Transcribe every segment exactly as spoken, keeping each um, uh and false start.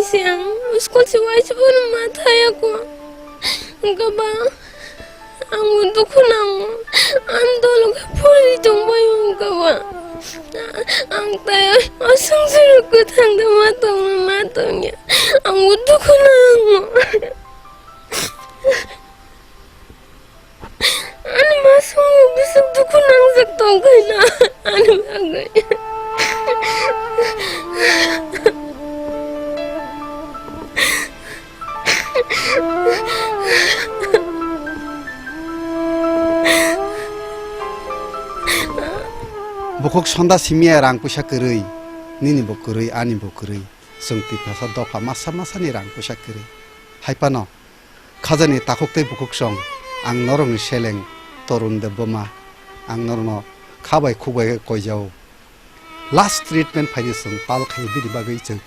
Siang school si waisa bono ma thaya ko. Hwnkhe ba ang dukhu nango. Ang dolo khe phuri tongbai hwnkhe ba. Ang tai o songsa rok kwthang da ma tongma ma tongya. Ang dukhu nango. Ani masung bwswk dukhu nangjak tongkhaina ani bagwi. Bukhuk sonda simiya rang puisa kwrwi, nini bo kwrwi, ani bo kwrwi. Chwng Tiprasa dopha masa masani rang puisa kwrwi. Hai phano khajani takhuk tei bukhuk song, ang norokni seleng Torun Debbarma, ang norokno kha bai khuk bai khe koijao. Last treatment phaidi chwng pal khai bini bagwi chwng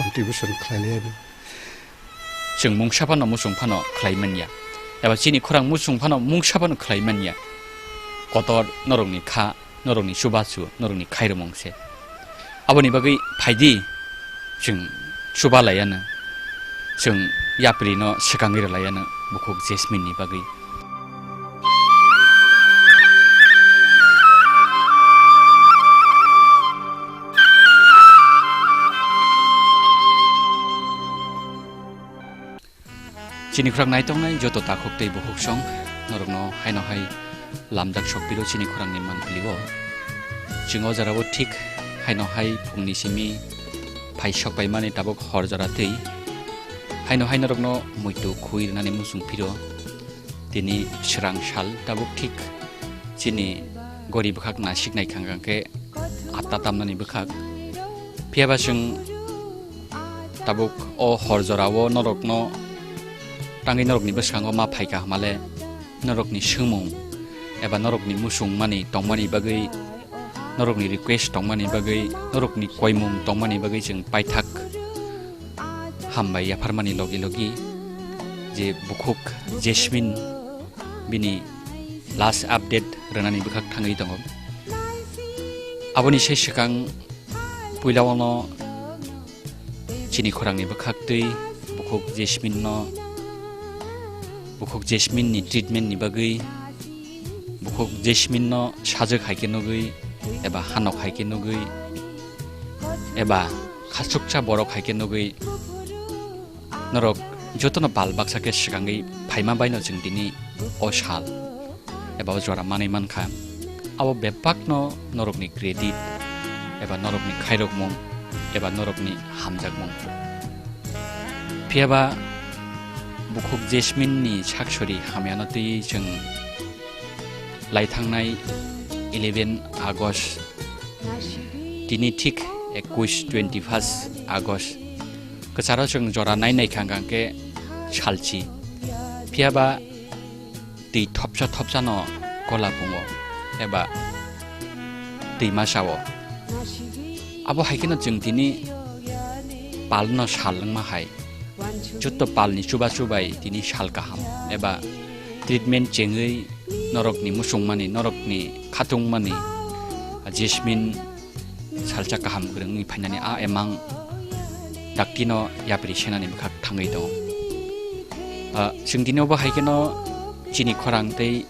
contribution khlai laiyani. Chwng mungsa phano muchung phano khlai manya, eba chini khorang muchung phano mungsa phano khlai manya. Kotor norokni kha, norokni chubachu, norokni khairokmung se. Aboni bagwi phaidi chwng chuba laiyano, chwng yaprino swkangwi rwlaiyano bukhuk Jasmine ni bagwi. Chini khorang naitongnai joto takhuk tei bukhuk song norokno haino hai lamjak sokpilo chini khorangni manpilio. Chwng o jorao thik haino hai phungni simi phai sokpaimani tabuk hor jora twi haino hai norokno muitu khui rwnani muchung phiro. Tini swrang sal tabuk thik chini gori bwkhak nasik nai khang khang khe atta tamnani bwkhak. Phiya ba chwng tabuk o hor jorao norokno tangwi norokni bwskango ma phaikha hwnmale norokni swngmung eba norokni muchungmani tongmani bagwi, norokni request tongmani bagwi, norokni koimung tongmani bagwi chwng paithak hambai yapharmani logi logi je bukhuk Jasmine bini last update rwnani bwkhak thangwi tongo. Aboni sai swkang puila ono chini khorangni bwkhaktwi bukhuk Jasmine no, bukhuk Jasmine ni treatment ni bagwi, bukhuk Jasmine no sajwk hai khe nugwi eba hanok hai khe nugwi eba khachuksa borok hai khe nugwi norok jotono bal baksa khe swkangwi phaima baino chwng tini o sal eba o jora manwi mankha. Abo bebakno norokni credit eba norokni khairokmung eba norokni hamjakmung. Phiya ba bukhuk Jasmine ni saksori hamyano twiwi chwng lai thangnai eleven August, tini thik ekush, twenty-first August, kwcharo chwng jora nai nai khang khang khe salchi. Phiya ba twi thopsa thopsa no kola pungo eba twi masa o. Abo hai kheno chwng tini palno sal wngma hai joto palni chubachu bai tini sal kaham eba treatment chengwi norokni muchungmani, norokni khatungmani Jasmine salsa kaham kwrwngwi phainani a emang daktino yapri senani bwkhak thangwi tongo. Ah, chwng tini obo hai kheno chini khorang tei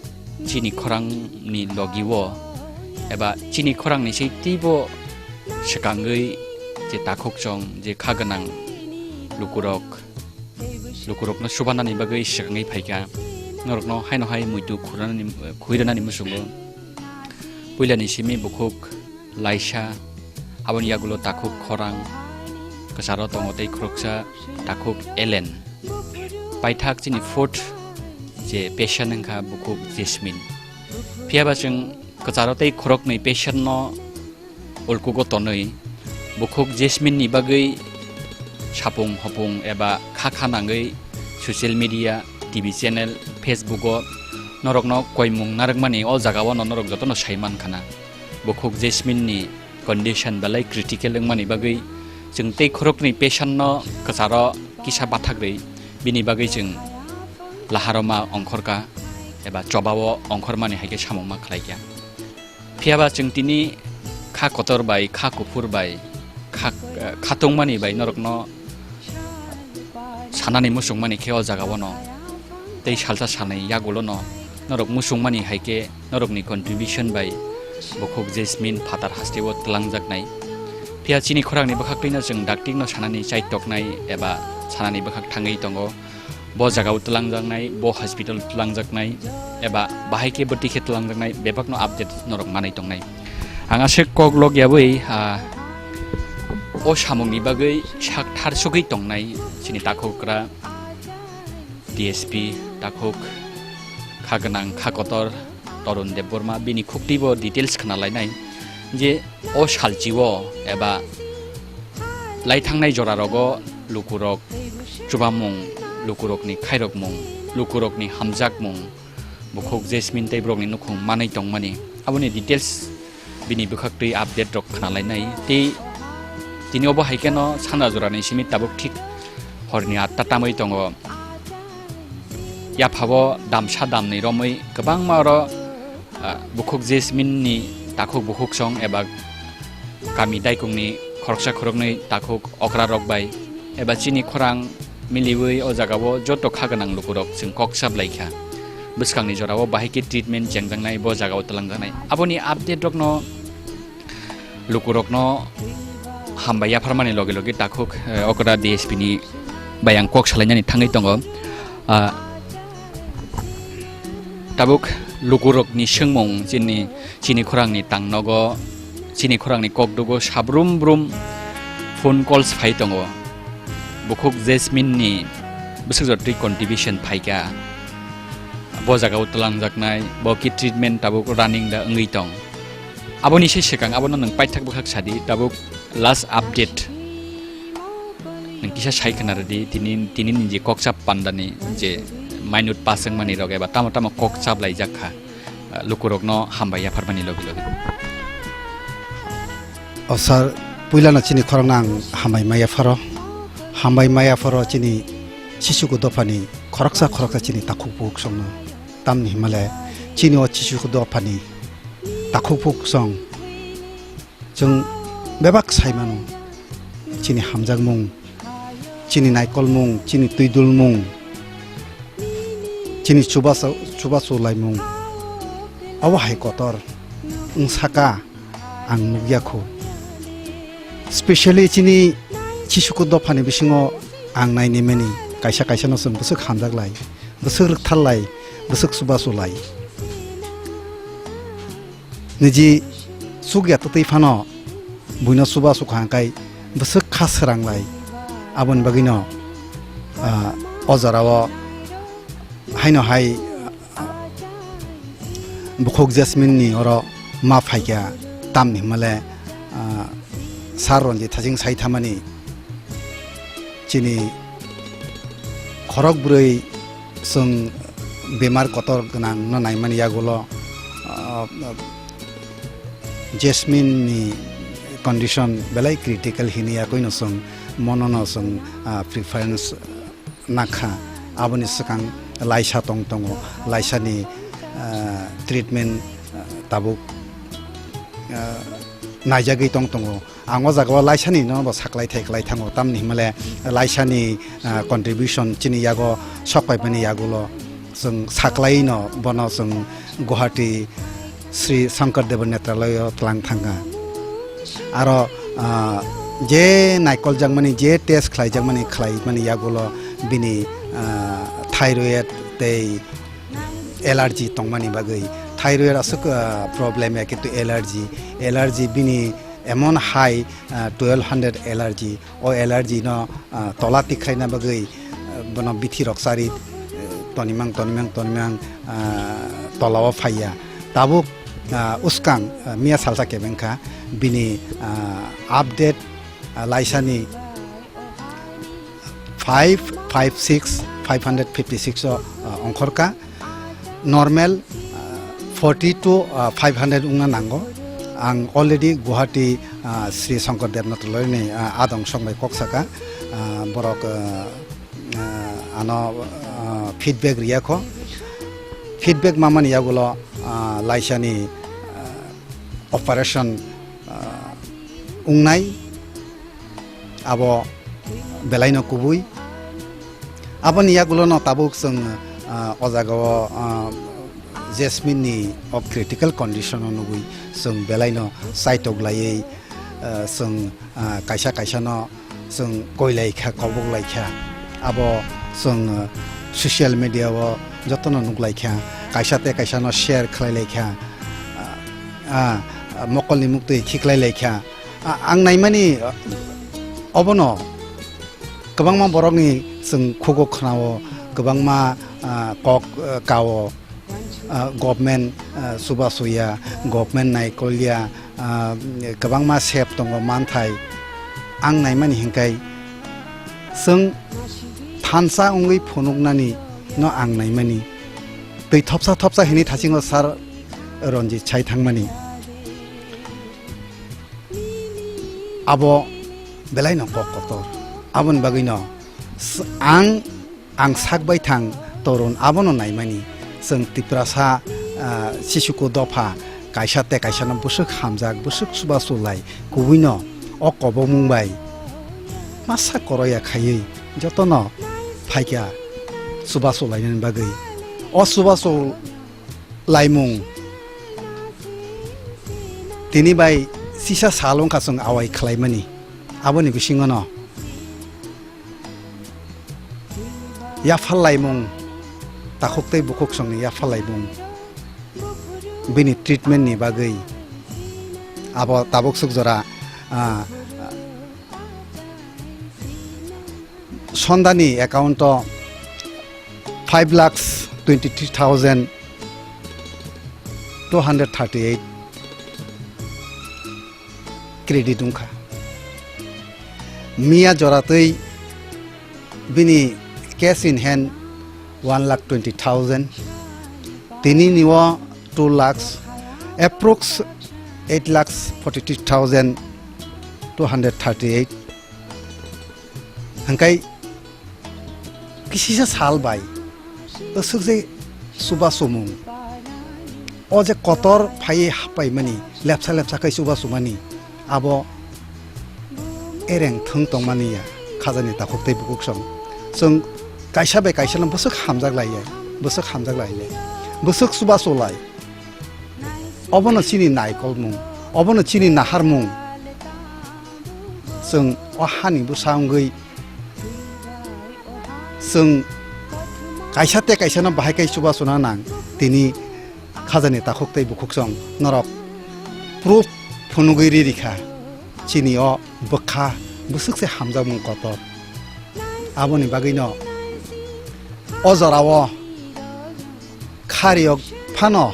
chini khorangni logi o eba chini khorangni sei teibo swkangwi je takhuk chong je kha gwnang lukurok, lukurokno subanani bagwi swkangwi phaikha. Norokno haino hai muitu khurani, khuiranani muchungo puilani simi bukhuk Laisa, aboni yagulo takhuk Khorang, kwcharo tongo tei khoroksa takhuk Elen. Paithak chini fourth je patient wngkha bukhuk Jasmine. Phiya ba chwng kwcharo tei khoroknwi patient no ulkugo tonwi bukhuk Jasmine ni bagwi sapung hopung eba kha kha nangwi social media, T V channel, Facebook o norokno koimung narwkmani o jagao no norok jotono sai mankhana. Bukhuk Jasmine ni condition belai critical wngmani bagwi chwng tei khoroknwi patient no kwcharo kisa bathak rwi bini bagwi chwng laharoma ongkhorka eba chobao ongkhormani hai khe samung ma khlaikha. Phiya ba chwng tini kha kotor bai, kha kuphur bai, kha, khatungmani bai norokno sanani muchungmani khe o jagao no tei salsa salnai yagulo no norok muchungmani hai khe norokni contribution bai bukhuk Jasmine phatar hasteo twlangjaknai. Phiya chini khorangni bwkhaktwino chwng daktikno sanani chaitoknai eba sanani bwkhak thangwi tongo. Bo jagao twlangjaknai, bo hospital twlangjaknai, eba bahai khe bwtwi khe twlangjaknai, bebakno update norok manwi tongnai. Ang aswk kok lok yawi, ah, o samungni bagwi sak thar sugwi tongnai chini takhukra D S P, takhuk kha gwnang, kha kotor Torun Debbarma, bini khuktibo details khna lainai je o salchio eba lai thangnai jorarogo lukurok chubamung, lukurokni khairokmung, lukurokni hamjakmung, bukhuk Jasmine tei borokni nukhung manwi tongmani. Aboni details bini bwkhaktwi update rok khna lainai. Tei tini obo hai kheno Sanra jorani simi tabuk thik horni atta tamwi tongo. Yaphabo damsa damni romwi kwbangma oro, ah, bukhuk Jasmine ni takhuk bukhuk song eba kami daikungni khoroksa khoroknwi takhuk okra rok bai eba chini khorang miliwi o jagao joto kha gwnang lukurok chwng kok chap lai kha. Bwskangni jorao bahai khe treatment chengjaknai, bo jagao twlangjaknai. Aboni update rokno lukurokno hambai yapharmani loge loge takhuk, eh, okra D S P ni bai ang kok salainani thangwi tongo. Ah, tabuk lukurokni swngmung chini, chini khorangni tangnogo, chini khorangni kokdugo sabrum brum phone calls phai tongo. Bukhuk Jasmine ni bwswk jotwi contribution phaikha. Bo jagao twlangjaknai, bo khe treatment tabuk running da wngwi tong. Aboni se swkang abono nwng paithak bwkhak sadi, tabuk last update. Nwng kisa sai khna rwdi, tini, tini ni je kok chap pandani je minute pass wngmani rok eba tamo tamo kok chap laijak kha, ah, lukurokno hambai yapharmani logi logi. O sir, puilano chini khorokno ang hambai ma yapharo. Hambai ma yapharo chini Sisuku dophani khoroksa khoroksa chini takhuk bukhuk songno. Tamni himale chini o Sisuku dophani takhuk bukhuk song chwng bebak sai mano. Chini hamjakmung, chini naikolmung, chini twidulmung, chini chubachu, chubachu laimung, obo hai kotor wng saka ang nukya kho. Specially chini Sisuku dophani bisingo ang naini mani kaisa kaisa no chwng bwswk hamjak lai, bwswk rwkthar lai, bwswk chubachu lai. Niji chukya twtwi phano buino chubachu kha hwnkhe bwswk kha swranglai. Aboni bagwino, ah, o jorao haino hai, ah, bukhuk Jasmine ni oro ma phaikha, tamni hwnmale, ah, Sir Ranjit Hasing sai thamani chini khorok bwrwi chwng bemar kotor gwnang no naimani yagulo, ah, Jasmine ni condition belai critical hini yakoino chwng mono no chwng, ah, preference nakha. Aboni swkang laisa tong tongo, laisani, ah, treatment, ah, tabuk, ah, naijagwi tong tongo. Ang o jagao laisani no bo saklai thai klai thango, tamni himale laisani, ah, contribution chini yago sok paimani yagulo chwng saklaino bono chwng Guwahati Sri Shankar Dev Netraloyo tlang thangkha. Aro, ah, je naikol jakmani, je test khlai jakmani, khlai mani yagulo bini, ah, thyroid tei allergy tongmani bagwi. Thyroid aswk, ah, problem ya, kintu allergy, allergy bini emon high, ah, twelve hundred allergy. O allergy no, ah, tola tikhlaina bagwi, ah, bono bithi rok chari, eh, tonimang, tonimang, tonimang, ah, tolao phaiya. Tabuk, ah, uskang, ah, miya salsa kebengkha bini, ah, update, ah, laisani five five six, five hundred fifty six o, ah, ongkhorkha. Normal, ah, forty to, ah, five hundred wngna nango. Ang already Guwahati, ah, Sri Shankar Dev Netraloyni, ah, adong song bai kok saka, ah, borok, ah, ah, ano, ah, feedback riya kho. Feedback mamani yagulo, ah, laisani, ah, operation, ah, wngnai. Abo belaino kubui. Aboni yagulono tabuk chwng, ah, o jagao, ah, Jasmine ni o critical condition o nugwi chwng belaino chaitok laiwi, ah, chwng, ah, kaisa kaisano chwng koilaikha, koboklaikha. Abo chwng, ah, social media o jotono nuklaikha, kaisa tei kaisano share khlailaikha, ah, ah, mokolni muktwi khiklailaikha. Ah, ang naimani, ah, obono kwbangma borokni chwng khugo khwnao, kwbangma, ah, kok, ah, kao, ah, government, ah, chubachuya, government naikolya, ah, kwbangma sep tongo manthai. Ang naimani hinkhai chwng thansa wngwi phunuknani no ang naimani. Twi thopsa thopsa hinwi thasingo sir Ranjit sai thangmani. Abo belaino kok kotor. Aboni bagwino s-, ang, ang sak baithang torun abono naimani. Chwng Tiprasa, ah, sisuku dopha kaisa tei kaisano bwswk hamjak, bwswk chubachu lai kubuino o kobokmung bai masa koroya khaiwi jotono phaikha chubachu lainani bagwi. O chubachu laimung tini bai sisa sal wngkha chwng awai khlaimani. Aboni bisingono yaphar laimung, takhuk tei bukhuk songni yaphar laimung, bini treatment ni bagwi abo tabuk suk jora, ah, Sondani account o five lakhs twenty three thousand two hundred thirty eight credit wngkha. Miya joratwi bini cash in hand one lakh twenty thousand, tini ni o two lakhs, approx eight lakhs forty three thousand two hundred thirty eight. Hingkai kisisa sal bai aswk je chuba chumung, o je kotor phaiwi hapaimani, lepsa lepsa khai chuba chumani, abo ereng thwng tongmani ya khajani takhuk tei bukhuk song. Chwng kaisa bai kaisa no bwswk hamjak lai ya, bwswk hamjak lai le, bwswk chuba chulai. Obono chini naikolmung, obono chini naharmung. Chwng o hani bwsa wngwi chwng kaisa tei kaisano bahai khe chuba chuna nang, tini khajani takhuk tei bukhuk song norok proof phunugwi ri rikha. Chini o bwkha bwswk se hamjakmung kotor. Aboni bagwino o jorao khariyok phano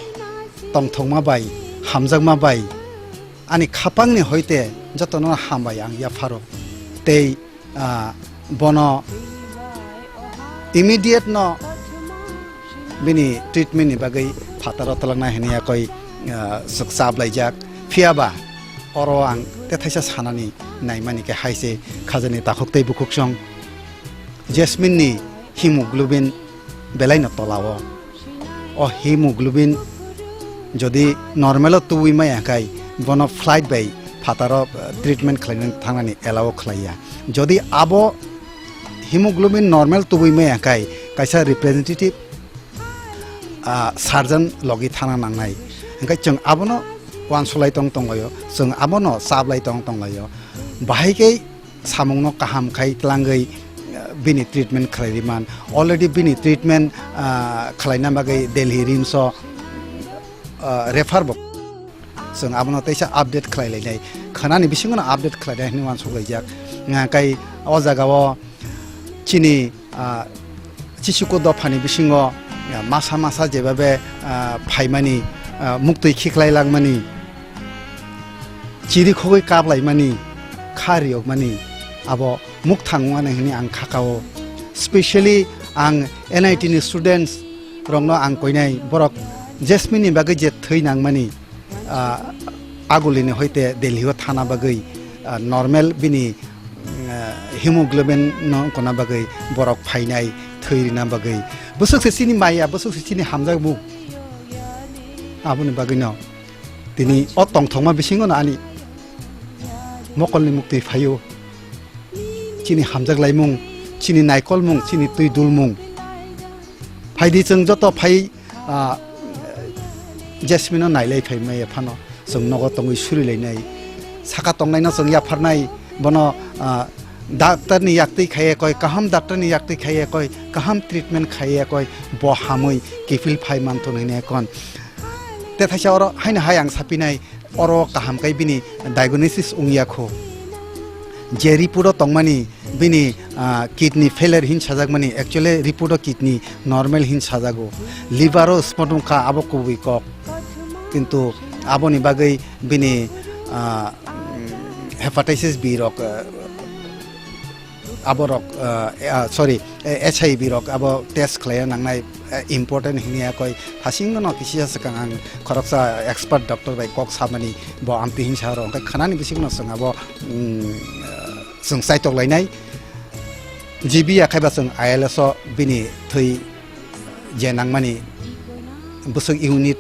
tongthokma bai, hamjakma bai, ani khapangni hoite jotono hambai ang yapharo. Tei, ah, bono immediate no bini treatment ni bagwi phataro twlangna hinwi yakoi, ah, swk chap laijak. Phiyaba oro ang tethaisa sanani naimani khe hai se khajani takhuk tei bukhuk song Jasmine ni hemoglobin belai no tola o. O hemoglobin jodi normal o tubui maya khai bono flight bai phataro, eh, treatment khlaina thangnani allow khlaiya. Jodi abo hemoglobin normal tubui maya khai kaisa representative, ah, surgeon logi thangna nangnai. Hingkhe chwng abono uansuklai tong tonglaio, chwng abono chaplai tong tonglaio. Bahai khe samungno kaham khai tlangwi, ah, bini treatment khlai ri man. Already bini treatment, ah, khlaina bagwi Delhi RIMS o, ah, refer bo. Chwng abono teisa update khlai lainai. Khwnani bisingono update khlainai hinwi uansuk laijak. Ah, kai o jagao chini, ah, Chisuku dophani bisingo, ah, masa masa jebabe, ah, phaimani, ah, muktwi khiklai langmani, chiri khogwi kaplaimani, kha riyokmani, abo mukthang wngmani hwnwi ang kha kao. Specially ang N I T ni students rokno ang koinai, borok Jasmine ni bagwi je thwi nangmani, ah, agulini hoite Delhi o thana bagwi, ah, normal bini, ah, hemoglobin no wngkona bagwi borok phainai thwi rina bagwi. Bwswk se chini maya, bwswk se chini hamjakmung. Aboni bagwino tini o tongthokma bisingono ani mokolni muktwi phaio. Chini hamjak laimung, chini naikolmung, chini twi dulmung. Phaidi chwng joto phai, ah, Jasmine no nailai phai maya phano chwng nogo tongwi surilainai. Saka tongnaino chwng yapharnai, bono, ah, doctor ni yaktwi khaiya koi, kaham doctor ni yaktwi khaiya koi, kaham treatment khaiya koi, bo hamwi kiphil phai manthun hinwi kon. Tethaisa oro haino hai ang sapinai, oro kaham kai bini diagnosis wngya kho. Je report o tongmani bini, ah, kidney failure hin sajakmani, actually report o kidney normal hin sajago. Liver o spot wngkha, abo kubui kok. Kintu aboni bagwi bini, ah, hepatitis B rok, ah, aborok, ah, ah, sorry, eh, H I V rok abo test khlaina nangnai, eh, important hwnwi yakoi. Hasingno kisa swkang ang khoroksa expert doctor bai kok samani bo amtwi hinsa oro hwnkhe khanani bisingno chwng abo, mm, eh, chwng chaitok lainai. G B ya khaiba chwng I L S o bini thwi je nangmani bwswk unit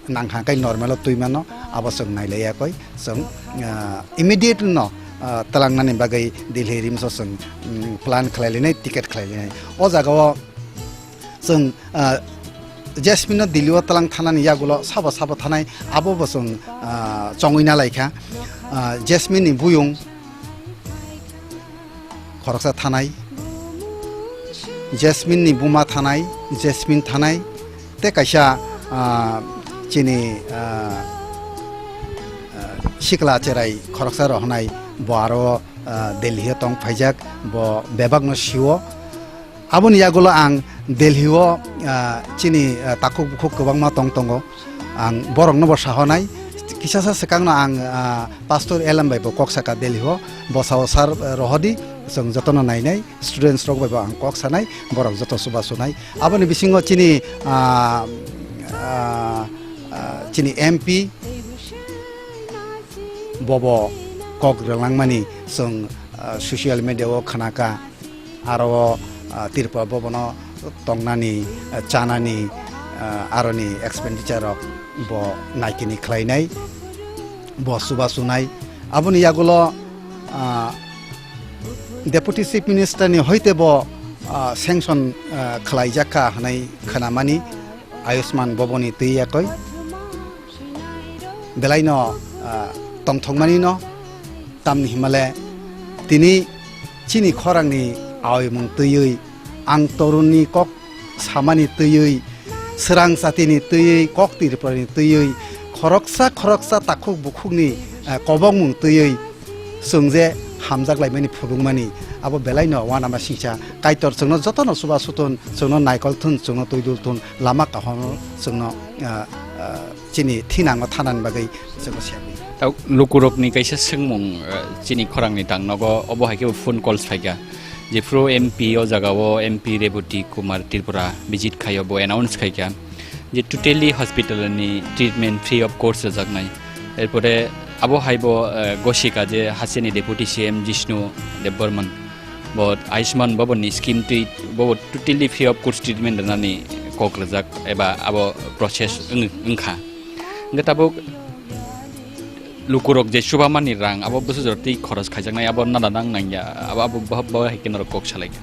nangkha khe normal o twi mano, abo chwng nailai yakoi. Chwng, ah, immediate no, ah, twlangnani bagwi Delhi RIMS o chwng, mm, plan khlai linai, ticket khlai linai. O jaga o chwng, ah, Jasmine no Delhi o twlang thanani yagulo sabo sabo thanai, abo bo chwng, ah, chongwi na lai kha. Ah, Jasmine ni buyung khoroksa thanai, Jasmine ni buma thanai, Jasmine thanai, tei kaisa, ah, chini, ah, ah, sikla cherai khoroksa rohornai bo aro, ah, Delhi o tong phaijak, bo bebak no sio. Aboni yagulo ang Delhi o, ah, chini, ah, takhuk bukhuk kwbangma tong tongo. Ang borokno bo sahonai. Kisasa swkangno ang, ah, Pastor Elam bai bo kok saka Delhi o. Bosao sir, ah, rohodi, chwng jotono nainai, students rok bai bo ang kok sanai, borok joto chubachu nai. Aboni bisingo chini, ah, ah, ah, chini M P bobo kok rwlangmani chwng, ah, social media o khwnaka. Aro o, ah, Tripura bobono tongnani, ah, chanani, ah, aroni expenditure rok bo naikini khlainai, bo chubachu nai. Aboni yagulo, ah, Deputy Chief Minister ni hoite bo, ah, sanction, ah, khlaijak kha hwnwi khwnamani Ayushman Bhabani twi yakoi. Belaino, ah, tongthokmani no, tamni himale tini chini khorangni aoimung twiwi, ang torunni kok samani twiwi, swrang chatini twiwi, kok Tripurani twiwi, khoroksa khoroksa takhuk bukhukni, ah, kobongmung twiwi, chwng je hamjak laimani phunukmani, abo belaino uanama singcha. Kaitor chwngno jotono chubachu thun, chwngno naikol thun, chwngno twidul thun, lama kaham chwngno, ah, ah, chini thinangno thanani bagwi chwngno siyakwi. Tau lukurokni kaisa swngmung, ah, chini khorangni tangnogo, obo hai khe bo phone calls phaikha. Jephru M P o jagao M P Rebati Kumar Tripura visit khaio, bo announce khaikha. Je totally hospital ni treatment free of cost rwjaknai. Erpore abo hai bo, eh, gosika je hasteni Deputy C M Jishnu Debbarman, bo Ayushman Bhavan ni scheme twi bo totally free of cost treatment rwnani kok rwjak eba abo process wng-, wngkha. Hwnkhe tabuk lukurok je chubamani rang abo bwsajora twi khoros khaijaknai abo nana nang nangya, abo, abo bo, bo hai khe norok kok salaikha.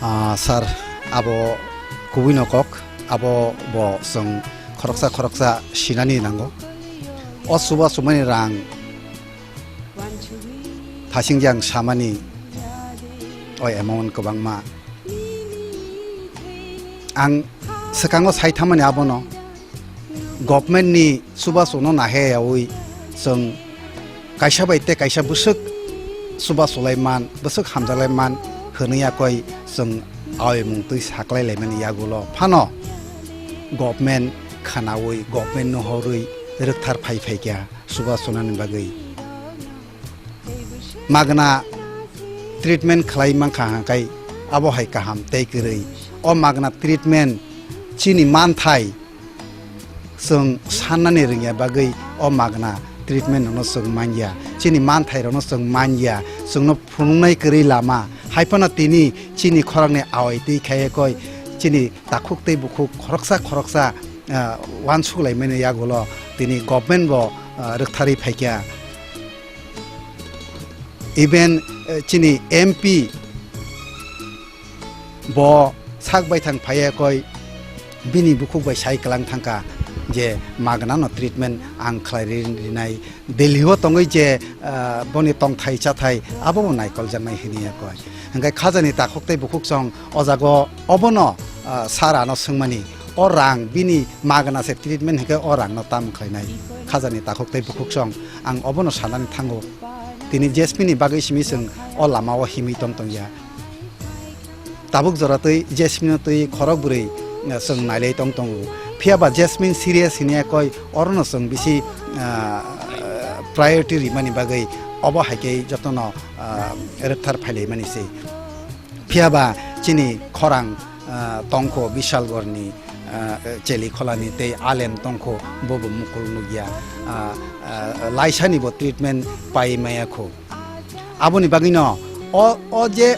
Ah, sir, abo kubui no kok, abo bo chwng khoroksa khoroksa sinani nango. O chuba chumani rang thasing jang samani o amount kwbangma. Ang swkango sai thamani abono. Government ni chubachu no nahe yaui chwng kaisa bai tei kaisa bwswk chubachu lai man, bwswk hamjak lai man hwnwi yakoi chwng aoimung twi saklai laimani yagulo phano government khwnaui, government nuhorwi rwkthar phai phaikha chubachu nani bagwi. Magna treatment khlai mankha hwnkhai abo hai kaham tei kwrwi. O magna treatment chini manthai chwng sannani rwngya bagwi o magna treatment rokno chwng manya. Chini manthai rokno chwng manya. Chwngno phunuknai kwrwi lama. Haiphano tini chini khoroknwi awai twi khaiya koi chini takhuk tei bukhuk khoroksa khoroksa, ah, uansuk laimani yagulo tini government bo, ah, rwktharwi phaikha. Even, eh, chini M P Bo sak baithang phaiya koi bini bukhuk bai sai kwlang thangkha je magana no treatment ang khlai ri-, rinai. Delhi o tongwi je, ah, boni tongthai chathai abo bo naikol jaknai hini ya koi. Hingkai khajani takhuk tei bukhuk song o jaga o obono, ah, sir ano swngmani o rang bini magana se treatment hingke o rang no tam khlainai. Khajani takhuk tei bukhuk song ang obono sanani thango. Tini Jasmine ni bagwi simi chwng o lama o himwi tong tong ya. Tabuk jora twi Jasmine no twi khorok bwrwi, eh, chwng nailai tong tongo. Phiya ba Jasmine serious hinya koi orono chwng bisi, ah, priority rimani bagwi obo hai khe jotono, ah, rwkthar phailaimani se. Phiya ba chini khorang, ah, tongkho Bishalgorni, ah, Chelikholani tei Alem tongkho bobo mukul nukya, ah, ah, laisani bo treatment pai maya kho. Aboni bagwino o, o je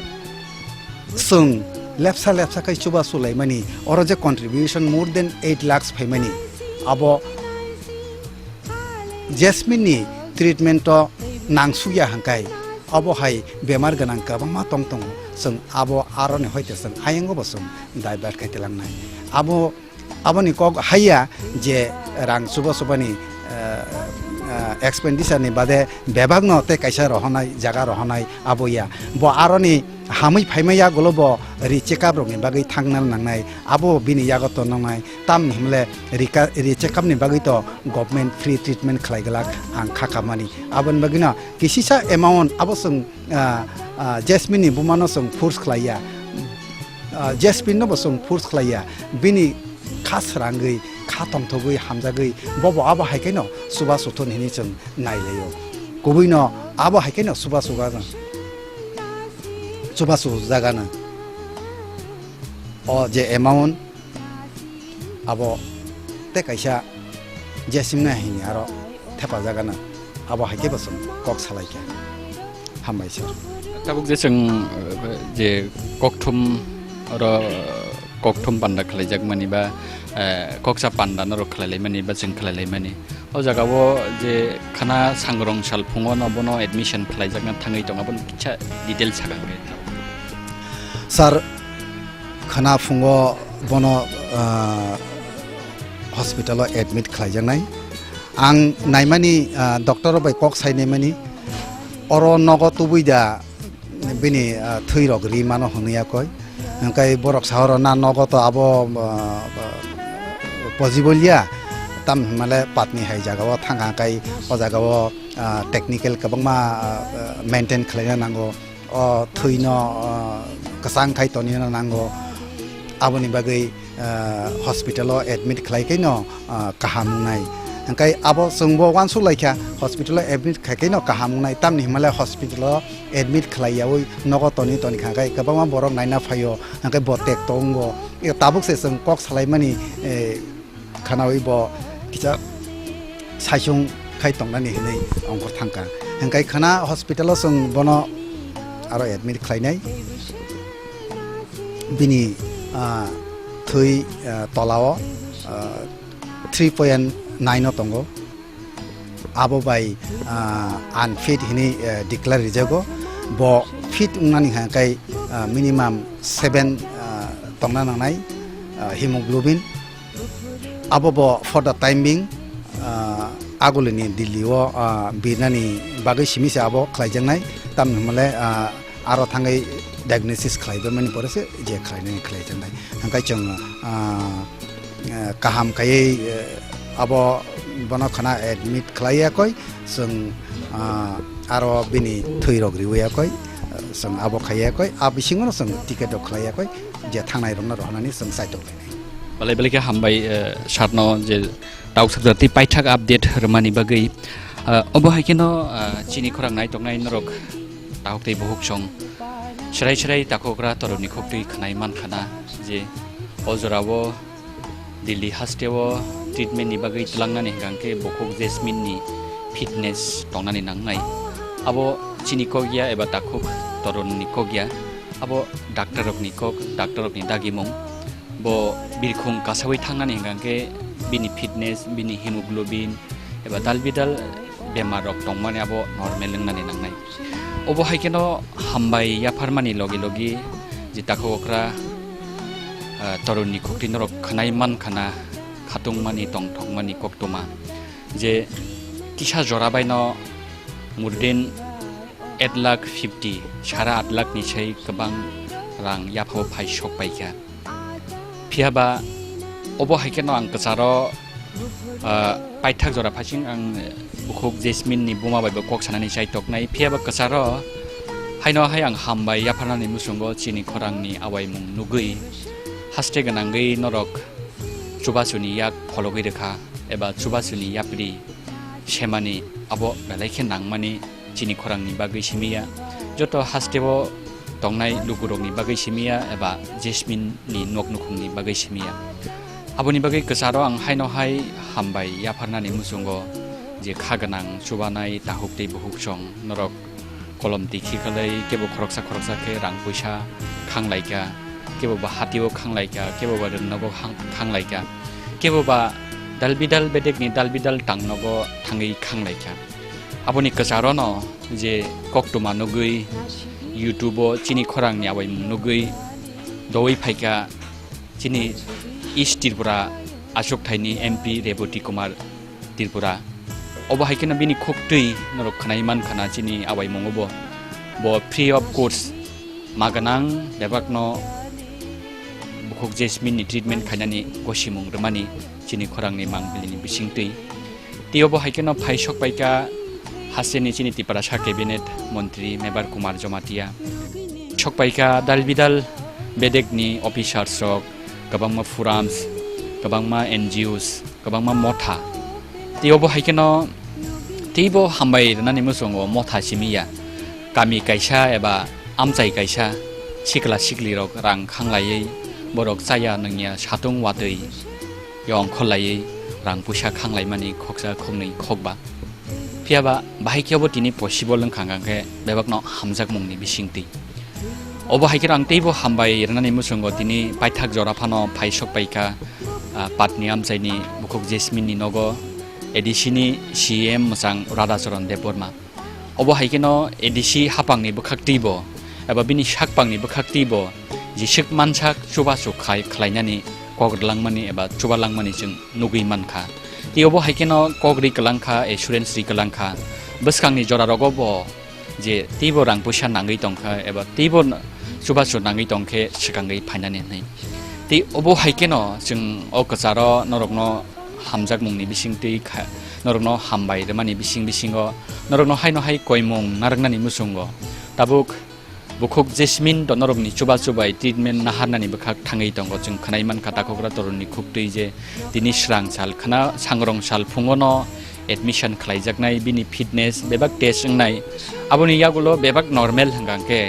chwng lepsa lepsa khai chubachu laimani, oro je contribution more than eight lakhs phaimani, abo Jasmine ni treatment o nangsukya hangkai, abo hai bemar gwnang kwbangma tong tongo, chwng abo aroni hoite chwng ayango bo chwng divert khai tilangnai. Abo Aboni kok haiya je rang chuba chubani, eh, eh, expenditure ni bade bebak no tei kaisa rohonai, jaga rohonai abo ya. Bo aroni hamwi phaima yagulo bo ri check up rokni bagwi thangna nangnai, abo bini yago tonnangnai. Tamni hwnle ri ka, ri check up ni bagwi to government free treatment khlai glak ang kha kamani. Aboni bagwino kisisa amount abo chwng, ah, ah, Jasmine ni buma no chwng force khlaiya. Ah, Jasmine no bo chwng force khlaiya. Bini kha srangwi, kha tongthogwi, hamjagwi, bobo abo hai khe no chuba chuthun hinwi chwng nailaio. Kubui no abo hai khe no chuba chuga, chuba chujagano. O je amount abo tei kaisa Jasmine no hini aro thepajagano. Abo hai khe bo chwng kok salaikha. Hambai sir. Tabuk je chwng, eh, je kokthum oro, eh, kokthum panda khlaijakmani ba, eh, koksa panda norok khlailaimani ba chwng khlailaimani. O jaga o je khana sangrong salphungo no bono admission khlaijakna thangwi tongo, aboni kisa detail sakha khe. Sir, khana phungo bono, ah, hospital o admit khlaijaknai. Ang naimani, ah, doctor rok bai kok sai naimani, oro nogo tubui da bini, ah, thwi rok ri mano hwnwi ya koi. Hwnkhe borok sahoro na nogo to abo, ah, possible ya. Tam hwnmale patni hai jaga o thang kha kai o jaga o, ah, technical kwbangma, ah, maintain khlaina nango. O thwino, o, kwchang khai tonina nango. Aboni bagwi, o, hospital o admit khlai khe no, o, kaham wngnai. Hwnkhe abo chwngbo uansuk lai kha, hospital o admit khai khe no kaham wngnai. Tamni hwnmale hospital o admit khlai yaui nogo toni toni kha khe kwbangma borok naina phaio, hwnkhe bo tek tongo. Tabuk se chwng kok salaimani, e, khanaui bo kisa saichung khai tongnani hinui ongkhor thangkha. Hingkai khana hospital o chwng bono aro admit khlainai. Bini, ah, thwi, ah, tolao, ah, three point nine o tongo. Abo bai, ah, unfit hinui, eh, declare rijago. Bo fit wngnani hwnkhai, ah, minimum seven, ah, tongna nangnai, ah, hemoglobin. Abo bo for the time being, ah, agulini Delhi o, ah, birnani bagwi simi se abo khlaijaknai. Tamni hwnmale, ah, aro thangwi diagnosis khlaijakmani pore se je khlainani khlaijaknai. Hwnkhe chwng, ah, eh, kaham khaiwi, eh, abo bono khana admit khlai ya koi, chwng, ah, aro bini thwi rok riwi ya koi, eh, chwng abo khai ya koi, a bisingo no chwng ticket rok khlai ya koi, je thangnai rok no rohornani chwng chaitok lainai. Belai belai khe hambai, eh, sir no je tauk sajak tei paithak update rwmani bagwi. Ah, obo hai kheno, ah, chini khorang naitoknai norok takhuk tei bukhuk song. Serai serai takhukra torokni khuktwi khwnai mankha na je o jorao Delhi hasteo treatment ni bagwi twlangnani hwnkhe bukhuk Jasmine ni fitness tongnani nangnai. Abo chini kok ya eba takhuk torokni kok ya. Abo doctor rokni kok, doctor rokni dagimung. Bo birkhung kasawi thangnani hwnkha khe bini fitness, bini hemoglobin eba dal bidal bemar rok tongmani abo normal wngnani nangnai. Obo hai kheno hambai yapharmani logi logi je takhuk okra Ah, torunni khukti norok khwnai mankha na, khatungmani, tongthokmani koktwma, je kisa jora baino more than eight lakh fifty, sara aat lakh ni sai kwbang rang yaphao phai sok paikha. Phiya ba obo hai kheno ang kwcharo, ah, paithak jora phasing ang bukhuk Jasmine ni buma bai bo kok sanani chai toknai. Phiya ba kwcharo haino hai ang hambai yapharnani muchungo chini khorangni awaimung nugwi haste gwnangwi norok chubachuni yak phologwi rwkha eba chubachuni yapri semani abo belai khe nangmani chini khorangni bagwi simi ya, joto hasteo tongnai lukurokni bagwi simi ya eba Jasmine ni nok nukhungni bagwi simi ya. Aboni bagwi kwcharo ang haino hai hambai yapharnani muchungo je kha gwnang chubanai takhuk tei bukhuk song norok kolom tikhi khlai kebo khoroksa khoroksa khe rang puisa khanglaikha, kebo ba hatio khanglaikha, kebo ba rwngnogo hang-, khanglaikha, kebo ba dalbidal bedekni dalbidal tangnogo thangwi khanglaikha. Aboni kwcharono je koktwma nugwi YouTube-o chini khorangni awaimung nugwi doui phaikha chini East Tripura achukthai ni M P Reboti Kumar Tripura. Obo hai kheno bini khuktwi norok khwnai mankha na chini awaimungo bo. Bo free of cost ma gwnang bebakno bukhuk Jasmine ni treatment khainani gosimung rwmani chini khorangni mangpili ni bisingtwi. Tei obo hai kheno phai sok paikha hasteni chini Tiprasa cabinet montri Mebar Kumar Jamatia. Sok paikha dal bidal bedekni officers rok, kwbangma forums, kwbangma N G Os, kwbangma motha. Tei obo hai kheno teibo hambai rwnani muchungo motha simi ya. Kami kaisa eba amchai kaisa sikla siklirok rang khanglaiwi borok chaya nungya satung watwi yong kholaiwi rang puisa khanglaimani khoksa khoknwi khokba. Phiya ba bahai khe obo tini possible wngkha hwnkha khe bebakno hamjakmungni bisingtwi. Obo hai khe ang teibo hambai rwnani muchungo tini paithak jora phano phai sok paikha, ah, Patni amchaini bukhuk Jasmine ni nogo A D C ni C M mwchang Radhacharan Debbarma. Obo hai kheno A D C hapangni bwkhaktwibo eba bini sakpangni bwkhaktwibo jiswk mansak chubachu khai khlainani kok rwlangmani eba chubalangmani chwng nugwi mankha. Tei obo hai kheno kok ri kwlangkha, assurance ri kwlangkha. Bwskangni jorarogo bo je teibo rang puisa nangwi tongkha eba teibo n-, chubachu nangwi tongkhe swkangwi phainani hwnwi. Tei obo hai kheno chwng o kwcharo norokno hamjakmungni bisingtwi kha-, norokno hambai rwmani bising bisingo norokno haino hai koimung narwknani muchungo tabuk bukhuk Jasmine to norokni chubachu bai treatment naharnani bwkhak thangwi tongo. Chwng khwnai mankha takhukra torunni khuktwi je tini srang sal khna sangrong sal phungono admission khlaijaknai, bini fitness bebak test wngnai, aboni yagulo bebak normal hwnkha khe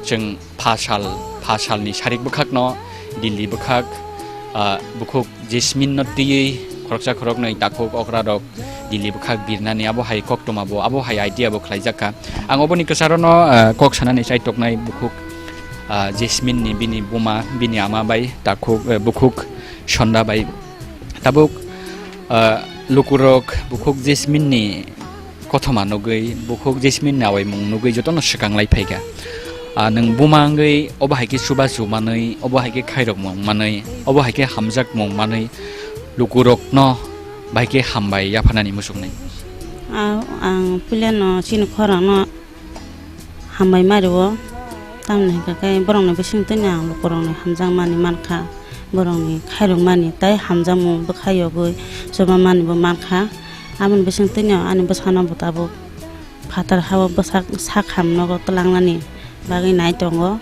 chwng pha sal, pha salni sarik bwkhakno Delhi bwkhak, ah, bukhuk Jasmine no twiwi khoroksa khoroknwi takhuk okra rok Delhi bwkhak birnani abo hai koktwma bo, abo hai idea bo khlaijak kha. Ang oboni kwcharono, ah, kok sanani chai toknai bukhuk, ah, Jasmine ni bini buma, bini ama bai takhuk, eh, bukhuk Sonda bai tabuk, ah, lukurok bukhuk Jasmine ni kothoma nugwi, bukhuk Jasmine ni awaimung nugwi jotono swkang lai phaikha. Ah, nwng buma wngwi obo hai khe chubachu manwi, obo hai khe khairokmung manwi, obo hai khe hamjakmung manwi lukurokno bahai khe hambai yapharnani muchungnai. Ah, ang puilano chini khorangno hambai ma rwo, tamni hwnkha khe borokni bisingtwi ang lukurokni hamjakmani mankha, borokni khairokmani tei hamjakmung bwkha yogwi chubamani bo mankha. Aboni bisingtwi ani bwsano bo tabuk phatar hao bwsak sak ham nogo twlangnani bagwi nai tongo.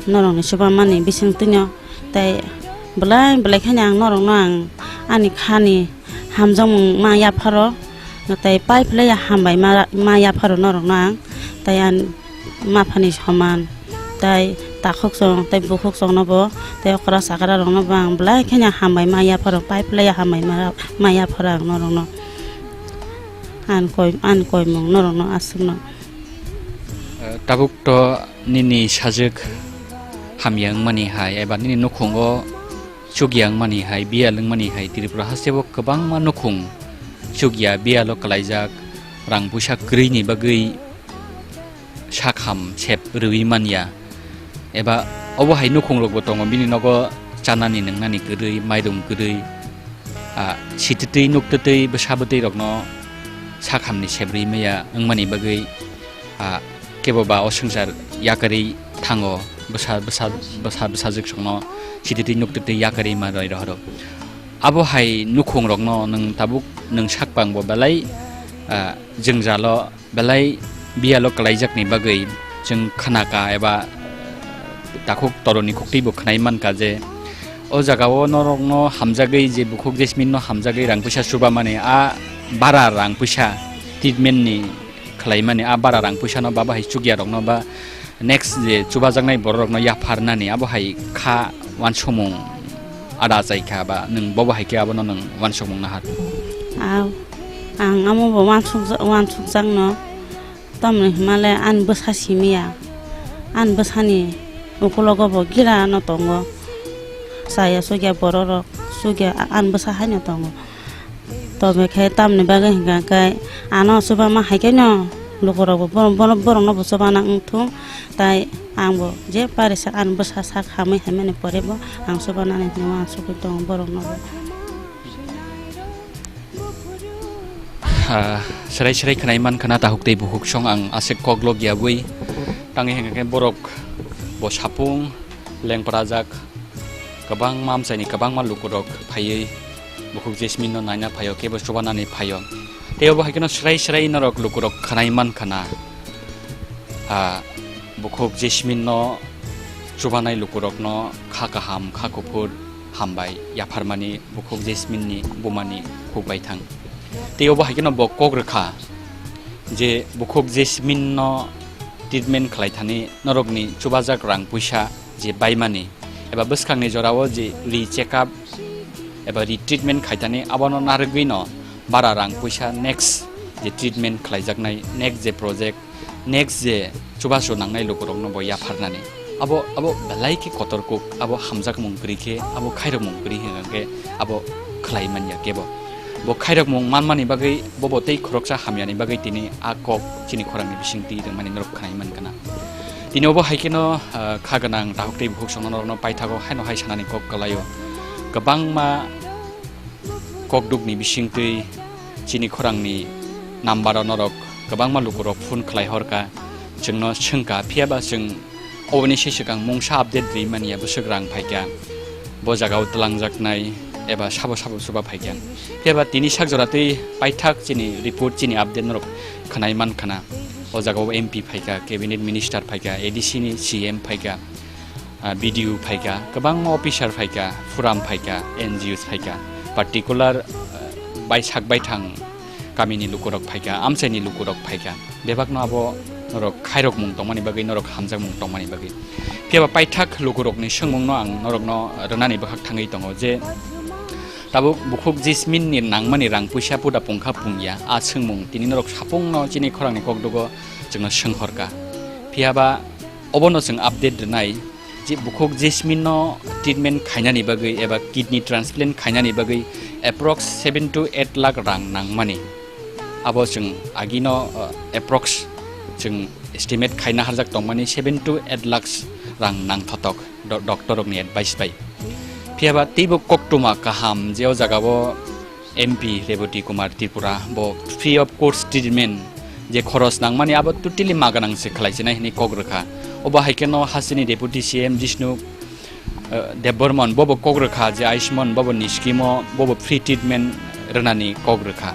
Norokni chubamani bisingtwino tei belai belai khe ang norokno ang ani khani hamjakmung ma yapharo tei pai phlai ya hambai ma, ma yapharo norokno ang tei ang maphani soman tei takhuk chwng tei bukhuk chwngno bo tei okra chakra rokno bo ang belai kheno hambai ma yapharo pai phlai ya hambai ma, ma yapharo ang norokno. Ang koi, ang koimung norokno aswkno. Eh, tabuk to nini sajwk hamya wngmani hai eba nini nukhungo chukya wngmani hai, biyal wngmani hai Tripura hasteo kwbangma nukhung chukya, biyalo kwlaijak, rang puisa kwrwini bagwi sakham sep rwui manya. Eba obo hai nukhungrokbo tongo, bini nogo chanani nwngnani kwrwi, mairung kwrwi, ah, sititwi nuktwtwi bwsa bwtwi rokno sakhamni sebrwi maya wngmani bagwi, ah, kebo ba o swngchar yakarwi thango, bwsa, bwsa, bwsa, bwsajwk songno sititwi nuktwtwi yakarwi ma roi rohoro. Abo hai nukhung rokno nwng tabuk nwng sakpang bo belai, ah, jwngjalo belai biyalo kwlaijakni bagwi chwng khnaka eba takhuk toroni khuktwi bo khwnai mankha je o jagao norokno hamjagwi je bukhuk Jasmine no hamjagwi rang puisa chubamani a bara rang puisa treatment ni khwlaimani a bara rang puisa no baba hai chukya rokno ba next je chubajaknai borok rokno yapharnani abo hai kha wansukmung ada achai kha ba nwng bobo hai khe abono nwng wansukmung nahar. Aw, ang amo bo wansukja-, wansukjakno, tamni hwnmale ani bwsa simi ya, ani bwsani ukulogo bo gira no tongo, chaya sugya borok rok sugya a-, ani bwsa haino tongo. Tobe khe tamni bagwi hwnkha khe ano chubama hai khe no lukurok bo bono, bono, borokno bo chubana wng thung, tai ang bo je pari sak ani bwsa sak hamwi haimani pore bo ang chubanani hinwi wansugwi tongo borokno bo. Ah, serai serai khwnai mankha na takhuk tei bukhuk song ang aswk kok lok ya bwi tangwi hwnkha khe borok bo sapung lengprajak kwbangma amchaini kwbangma lukurok phaiwi bukhuk Jasmine no naina phaio kebo chubanani phaio tei obo hai kheno serai serai norok lukurok khwnai mankha na. Ah, bukhuk Jasmine no chubanai lukurokno kha kaham kha kuphur hambai yapharmani bukhuk Jasmine ni bumani khukbai thang. Tei obo hai kheno bo kok rwkha je bukhuk Jasmine no treatment khlai thani norokni chubajak rang puisa je baimani eba bwskangni jorao je re check up eba re treatment khaithani abono narwgwino bara rang puisa next je treatment khlaijaknai, next je project, next je chubachu nangnai lukurokno bo yapharnani. Abo, abo belai khe kotor kuk, abo hamjakmung kwrwi khe, abo khairokmung kwrwi hwnkhe abo khlai manya kebo. Bo khairokmung manmani bagwi, bobo tei khoroksa hamyani bagwi tini a kok chini khorangni bising twi rwmani norok khwnai mankha na. Tini obo hai kheno, ah, kha gwnang takhuk tei bukhuk songno norokno paithago haino hai sanani kok kwlaio. Kwbangma kokdukni bisingtwi chini khorangni nambaro norok kwbangma lukurok phone khlai horkha, chwngno swngkha, phiyaba chwng oboni se swkang mungsa update rwi manya bwswk rang phaikha, bo jagao twlangjaknai eba sabo sabo chuba phaikha. Phiyaba tini sak jora twi paithak chini report chini update norok khwnai mankha na. O jagao M P phaikha, cabinet minister phaikha, A D C ni C M phaikha, ah, B D O phaikha, kwbangma officer phaikha, forum phaikha, N G Os phaikha, particular, ah, baisak baithang kamini lukurok phaikha, amchaini lukurok phaikha. Bebakno abo norok khairokmung tongmani bagwi, norok hamjakmung tongmani bagwi. Phiyaba paithak lukurokni swngmungno ang norokno rwnani bwkhak thangwi tongo je tabuk bukhuk Jasmine ni nangmani rang puisa puda pungkha pungya, a swngmung tini norok sapungno chini khorangni kokdugo chwngno swnghorkha. Phiyaba obono chwng update rwnai je bukhuk Jasmine no treatment khainani bagwi eba kidney transplant khainani bagwi approx seven to eight lakh rang nangmani. Abo chwng agino, uh, approx chwng estimate khaina harjak tongmani seven to eight lakhs rang nangthotok do-, doctor rokni advice bai. Phiyaba teibo koktwma kaham je o jagao M P Rebati Kumar Tripura bo free of cost treatment je khoros nangmani abo totally maganang se khlai sinai hinwi kok rwkha. Obo hai kheno hasteni Deputy C M Jishnu, eh, Debbarman bobo kok rwkha je Ayushman bobo ni scheme o bobo free treatment rwnani kok rwkha.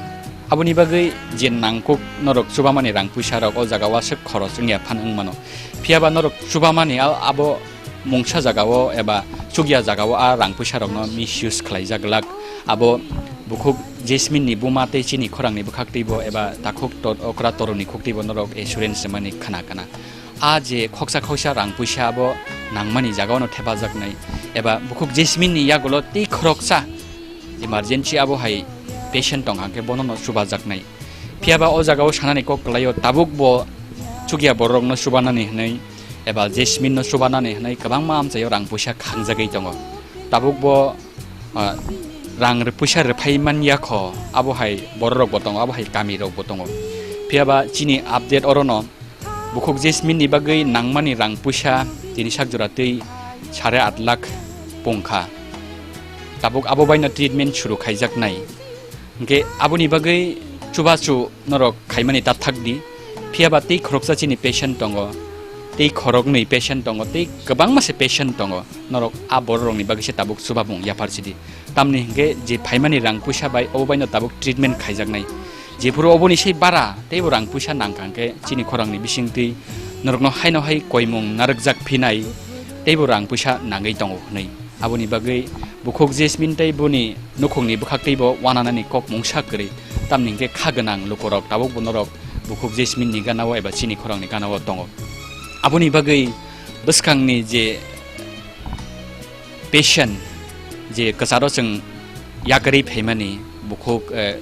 Aboni bagwi je nangkuk norok chubamani rang puisa rok o jaga o aswk khoros wngya phan wngmano. Phiyaba norok chubamani a-, abo mungsa jagao eba chukya jagao a rang puisa rokno misuse khlaijak glak. Abo bukhuk Jasmine ni buma tei chini khorang ni bwkhak twi bo eba takhuk to-, okra toroni khuk twi bo norok assurance rwmani khna kana. A je khoksa khoksa rang puisa abo nangmani jagao no thepajaknai eba bukhuk Jasmine ni yagulo tei khoroksa emergency abo hai patient tong hangkhe bono no chubajaknai. Phiyaba o jagao sanani kok kwlaio tabuk bo chukya borokno chubanani hwnwi eba Jasmine no chubanani hwnwi kwbangma amchaio rang puisa khangjagwi tongo. Tabuk bo, ah, rang rw-, puisa rwphai man ya kho, abo hai bororok bo tongo, abo hai kami rok bo tongo. Phiyaba chini update orono bukhuk Jasmine ni bagwi nangmani rang puisa tini sak jora twi sare at lakh pungkha. tabuk abo baino treatment suru khaijaknai. Hwnkhe aboni bagwi chubachu norok khaimani ta thakdi. Phiyaba tei khoroksa chini patient tongo, tei khoroknwi patient tongo, tei kwbangma se patient tongo. Norok a bororokni bagwi se tabuk chubamung yaphar sidi. Tamni hwnkhe je phaimani rang puisa bai obo baino tabuk treatment khaijaknai. Jephuru oboni se bara teibo rang puisa nangkha hwnkhe chini khorangni bisingtwi norokno haino hai koimung narwkjak phinai teibo rang puisa nangwi tongo hwnwi. Aboni bagwi bukhuk Jasmine tei boni nukhungni bwkhaktwibo wananani kok mungsa kwrwi, tamni hwnkhe kha gwnang lukurok tabukbo norok bukhuk Jasmine ni ganao eba chini khorangni ganao tongo. Aboni bagwi bwskangni je patient, je kwcharo chwng yakarwi phaimani bukhuk, eh,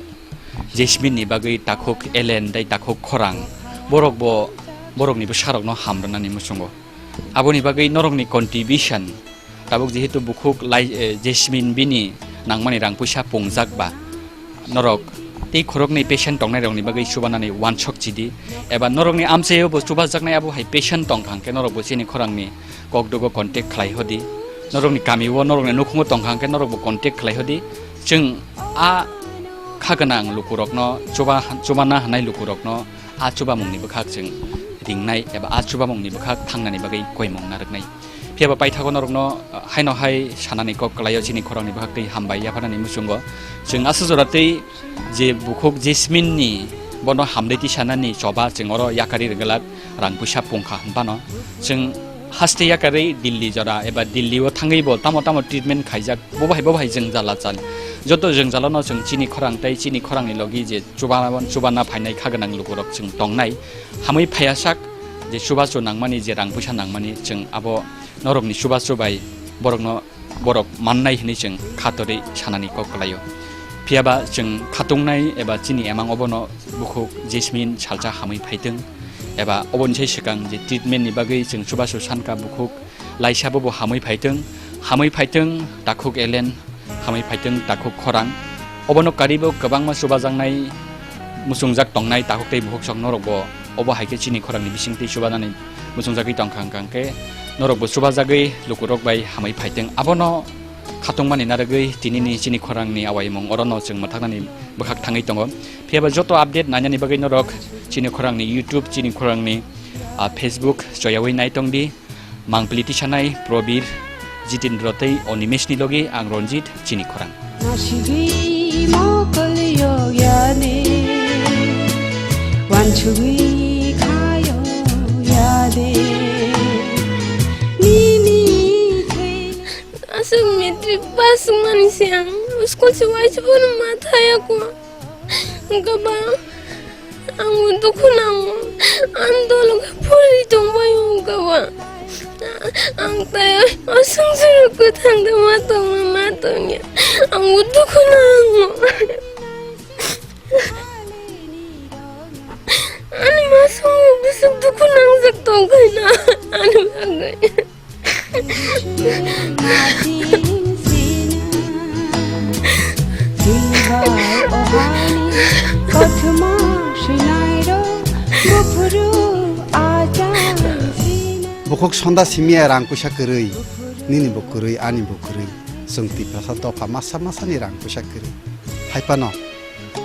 Jasmine ni bagwi takhuk Ellen tei takhuk Khorang, borokbo borokni bwsarokno ham rwnani muchungo. Aboni bagwi norokni contribution, tabuk jehetu bukhuk lai, eh, Jasmine bini nangmani rang puisa pungjak ba, norok tei khoroknwi patient tongnairokni bagwi chubanani wansok chidi, eba norokni amchaio bo chubajaknai abo hai patient tongkha hwnkhe norokbo chini khorangni kokdogo contact khlai hodi, norokni kamio, norokni nukhungo tongkha hwnkhe norokbo contact khlai hodi. Chwng a kha gwnang lukurokno chuba, chubana hwnai lukurokno a chubamungni bwkhak chwng ringnai eba a chubamungni bwkhak thangnani bagwi koimung narwknai. Phiyaba paithago norokno, ah, haino hai sanani kok kwlaio chini khorangni bwkhak tei hambai yapharnani muchungo. Chwng aswk jora tei je bukhuk Jasmine ni bono hamdai tisanani choba chwng oro yakarwi rwgwlak rang puisa pungkha hwnphano. Chwng haste yakarwi Delhi jora eba Delhi o thangwi bo tamo tamo treatment khaijak, bo bahai bo bahai jwngjala chal. Joto jwngjalono chwng chini khorang tei chini khorangni logi je chuba, chubana phainai kha gwnang lukurok chwng tongnai. Hamwi phaiya sak je chubachu nangmani, je rang puisa nangmani, chwng abo norokni chubachu bai borokno borok mannai hwnwi chwng khatorwi sanani kok kwlaio. Phiyaba chwng khatungnai eba chini emang obono bukhuk Jasmine salsa hamwi phaitwng, eba oboni sai swkang je treatment ni bagwi chwng chubachu sankha bukhuk laisa bobo hamwi phaitwng, hamwi phaitwng takhuk Ellen, hamwi phaitwng takhuk Khorang. Obono karibo kwbangma chubajaknai muchungjak tongnai takhuk tei bukhuk sok norokbo obo hai khe chini khorangni bisingtwi chubanani muchungjagwi tongkha hwnkha hwnkhe norokbo chubajagwi lukurok bai hamwi phaitwng. Abono khatungmani narwgwi tinini chini khorangni awaimung orono chwng mwthaknani bwkhak thangwi tongo. Phiyaba joto update nainani bagwi norok chini khorangni YouTube, chini khorangni, ah, Facebook choyawi naitongdi. Mangpili tisanai Probir, Jitendra tei Onimeshni logi ang Ranjit chini khorang. Nasidi mokol yog yade, wansugwi khayo yade. Nini thai. Aswk matric pass wngmani se ang school se waisa bono ma thaya kho. Wngkha ba, ang bo dukhu nango. Ang dolo khe pori tongbai wngkha ba. Ang tai o songsaro kwthang de ma tongma ma tongya. Ang bo dukhu nango. Ani ma songo bwswk dukhu nangjak tongkhaina ani bagwi. Bukhuk sonda simiya rang puisa kwrwi, nini bo kwrwi, ani bo kwrwi. Chwng Tiprasa dopha masa masani rang puisa kwrwi. Hai phano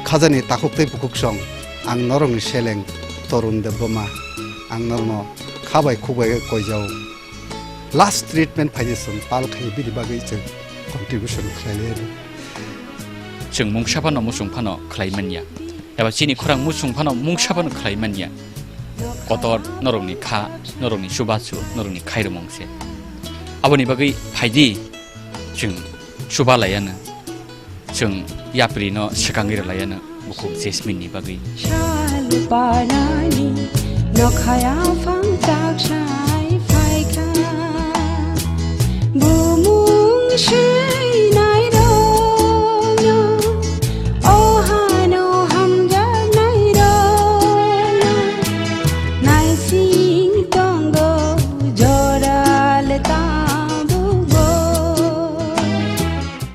khajani takhuk tei bukhuk song, ang norokni seleng Torun Debbarma, ang norokno kha bai khuk bai khe koijao. Last treatment phaidi chwng pal khai bini bagwi chwng contribution khlai lai. Chwng mungsa phano muchung phano khlai manya. Eba chini khorang muchung phano mungsa phano khlai manya. Kotor norokni kha, norokni chubachu, norokni khairomung se. Aboni bagwi phaidi chwng chuba laiya no. Chwng yapri no swkangwi rwlaiya no bukhuk Jasmine ni bagwi. Sal panani nokhaya phang tak sai phaikha. Bumung se